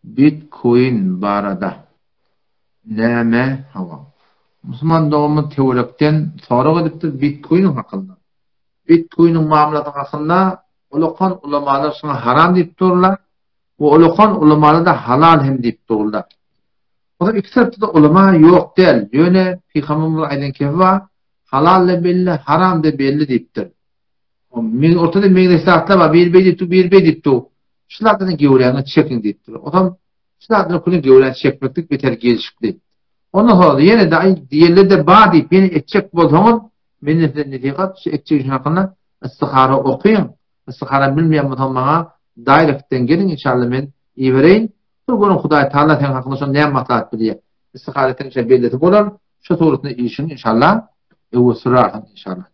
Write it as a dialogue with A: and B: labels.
A: Bitcoin barada näme hawa. Musulman doganymyz töwerekden sorag edipdir bitcoiniň hakynda. Bitcoiniň mamlasy hakynda ulakan ulamalar şuňa haram diýip durlar we ulakan ulamalar-da halal hem diýip durlar. Olar iki tarapda-da ulama ýok däl, ýöne Pygamberimiziň aýdan kefi bar, halal-da belli, haram-da belli diýipdir. Men ortada meňzeş zatlar bar, biri beý diýip dur, biri beý diýip dur. Şu zatlardan göwräňi çekiň diýipdir. Otam şu zatlaryň küli göwräni çekmeklik beter gelşikli. Ondan soň ýene-de aý diýenler-de bar diýip ýene etjek bolsaňyz, menden size nesihat, şu etjek işiň hakynda istihara okyň. Istihara bilmeýän bolsaň maňa directden geliň inşallah men ibereýin. Bir görüň Hudaý Taala seň hakyňda şonda näme maslahat berýär. Istihara etseň şe bellisi bolar. Şu suratynda işiň inşallah öwesirarsyň inşallah.